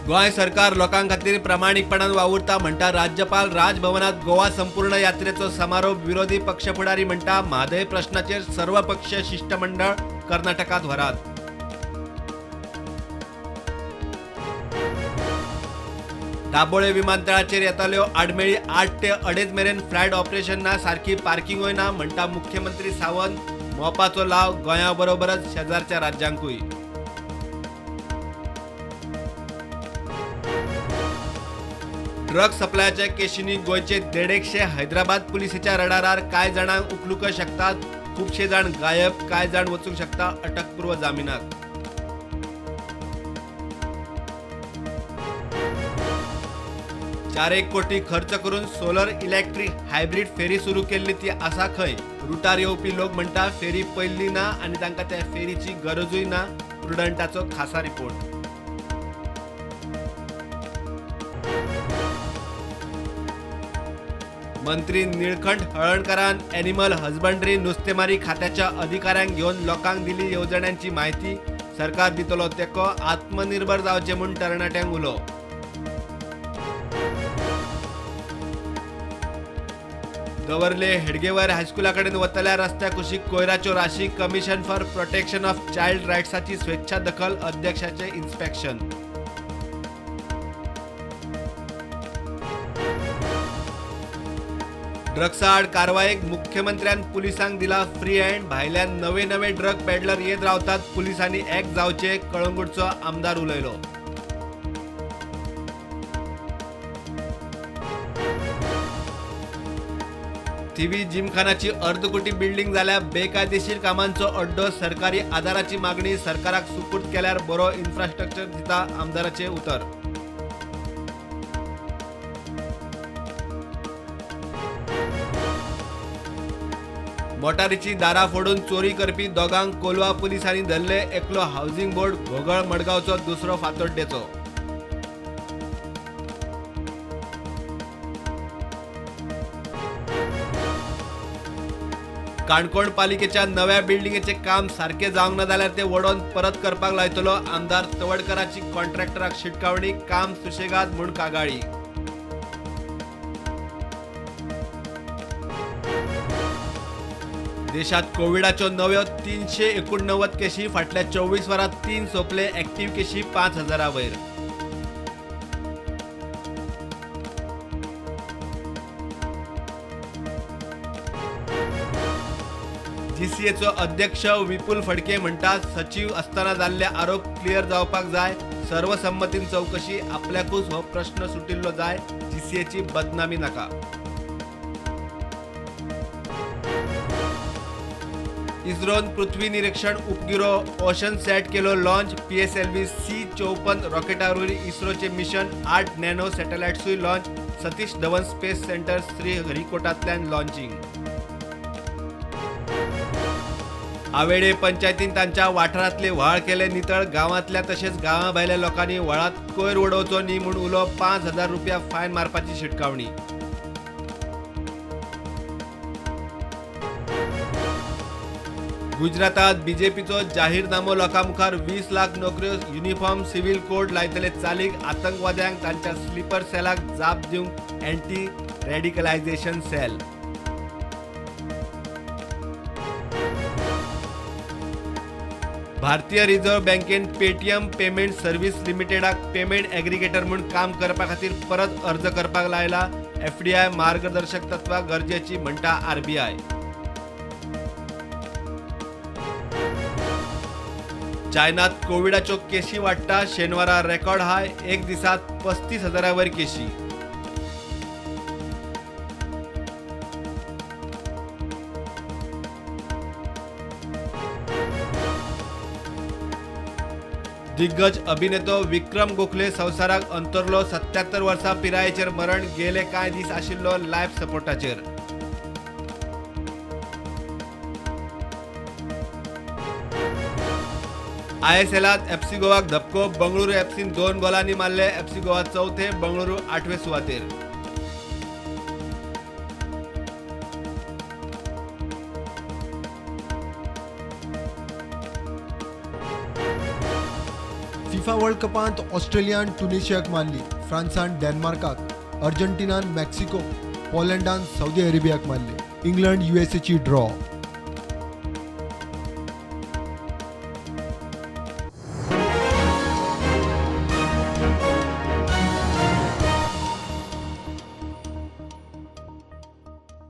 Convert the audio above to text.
गोंय सरकार लोकां खातीर प्रामाणीकपणान वावुरता म्हणटा राज्यपाल. राजभवनात गोवा संपूर्ण यात्रेचो समारोप. विरोधी पक्ष फुडारी म्हणटा म्हादय प्रश्नाचेर सर्वपक्षीय शिष्टमंडळ कर्नाटकात व्हरात. दाबोळे विमानतळाचेर येताल्यो आडमेळी 8 ते 2.5 मेरेन फ्लायट ऑपरेशन ना, सारकी पार्किंगूय ना म्हणटा मुख्यमंत्री सावंत. मोपाचो लाव गोंया बरोबरच शेजारच्या राज्यांकूय. ड्रग सप्लायाच्या केशींनी गोंयचे 150 हैदराबाद पुलिसेच्या रडारार. कांय जाणांक उखलूंक शकतात, खुबशे जाण गायब, कांय जाण वचूंक शकता अटकपूर्व जामिनाक. 4 कोटी खर्च करून सोलर इलेक्ट्रीक हायब्रीड फेरी सुरू केल्ली ती आसा खंय? रुटार येवपी लोक म्हणटा फेरी पयली ना आनी तांकां त्या फेरीची गरजूय ना. प्रुडंटाचो खासा रिपोर्ट. मंत्री निळकंठ हळर्णकारान एनिमल हजबंडरी नुस्तेमारी खात्याच्या अधिकाऱ्यांक घेवन लोकांक दिली येवजण्यांची म्हायती. सरकार दितलो तेंको, आत्मनिर्भर जावचें म्हूण तरणाट्यांक उलो. दवर्ले हेडगेवार हायस्कुला कडेन वतल्या रस्त्या कुशीक कोयराच्यो राशी. Commission for protection of child रायट्साची स्वेच्छा दखल, अध्यक्षाचें इन्स्पेक्शन. ड्रग्सा आड कारवायेक मुख्यमंत्र्यान पुलिसांक दिला फ्री हँड. भायल्यान नवे नवे ड्रग पेडलर येत रावतात, पुलिसांनी एक जावचे, कळंगूटचो आमदार उलयलो. थिवी जिमखानाची अर्दकुटी बिल्डिंग जाल्या बेकायदेशीर कामांचो अड्डो. सरकारी आदाराची मागणी, सरकाराक सुपूर्द केल्यार बरो इन्फ्रास्ट्रक्चर दिता, आमदाराचें उतर. मोटारीची दारां फोडून चोरी करपी दोगांक कोलवा पुलिसांनी धरले. एकलो हावसिंग बोर्ड घोगळ मडगांवचो, दुसरो फातोड्डेचो. काणकोण पालिकेच्या नव्या बिल्डिंगेचें काम सारकें जावंक ना जाल्यार तें वडोवन परत करपाक लायतलो. आमदार तवडकराची कॉन्ट्रॅक्टराक शिटकावणी, काम सुशेगाद म्हूण कागाळी. देशात कोविडाच्यो नव्यो 389 केशी, फाटल्या 24 वरांत 3 सोंपले. ऍक्टिव्ह केशी 5000 वयर. जीसीएचो अध्यक्ष विपुल फडके म्हणटा सचीव आसतना जाल्ले आरोप क्लियर जावपाक जाय. सर्वसंमतीन चवकशी, आपल्याकूच हो प्रश्न सुटिल्लो जाय. जीसीएची बदनामी नाका. इस्रोन पृथ्वी निरीक्षण उपगिरो ओशन सॅट केलो लॉन्च. PSLV C-54 रॉकेटा वरवीं इस्रोचे मिशन. 8 नॅनो सॅटेलायट्सूय launch. Satish Dhawan space centre श्रीहरिकोटांतल्यान launching. आवेडे पंचायतीन तांच्या वाठारांतले व्हाळ केले नितळ. गांवांतल्या तशेंच गांवा भायल्या लोकांनी व्हाळांत कोयर उडोवचो न्ही म्हूण उलो. 5000 रुपया फायन मारपाची शिटकावणी. गुजरातात बीजेपीचो जाहीरनामो लोकां मुखार. 20 लाख नोकऱ्यो, युनिफॉर्म सिव्हिल कोड लायतले चालीक. आतंकवाद्यांक तांच्या स्लीपर सेलाक जाप दिवंक एंटी रेडिकलायझेशन सेल. भारतीय रिझर्व्ह बँकेन पेटीएम पेमेंट सर्व्हिस लिमिटेडाक पेमेंट एग्रीगेटर म्हूण काम करपा खातीर परत अर्ज करपाक लायला. एफडीआय मार्गदर्शक तत्वां गरजेची म्हणटा आरबीआय. चायनात कोविडाच्यो केशी वाडटा. शेनवारा रेकॉर्ड हाय, एक दिसात 35,000 वयर केशी. दिग्गज अभिनेतो विक्रम गोखले संवसाराक अंतरलो. 77 वर्सां पिरायेचेर मरण. गेले कांय दीस आशिल्लो लायफ सपोर्टाचेर. आयएसएलात एफसी गोवाक धपको. बंगळुरू एफसीन 2 गोलांनी मारले. एफसी गोवा चवथे, बंगळुरू 8वे सुवातेर. फिफा वर्ल्ड कपांत ऑस्ट्रेलियान ट्युनिशियाक मारली, फ्रांसान डेन्मार्काक, अर्जेंटिनान मेक्सिको, पोलंडान सौदी अरेबियाक मारले. इंग्लंड युएसएची ड्रॉ.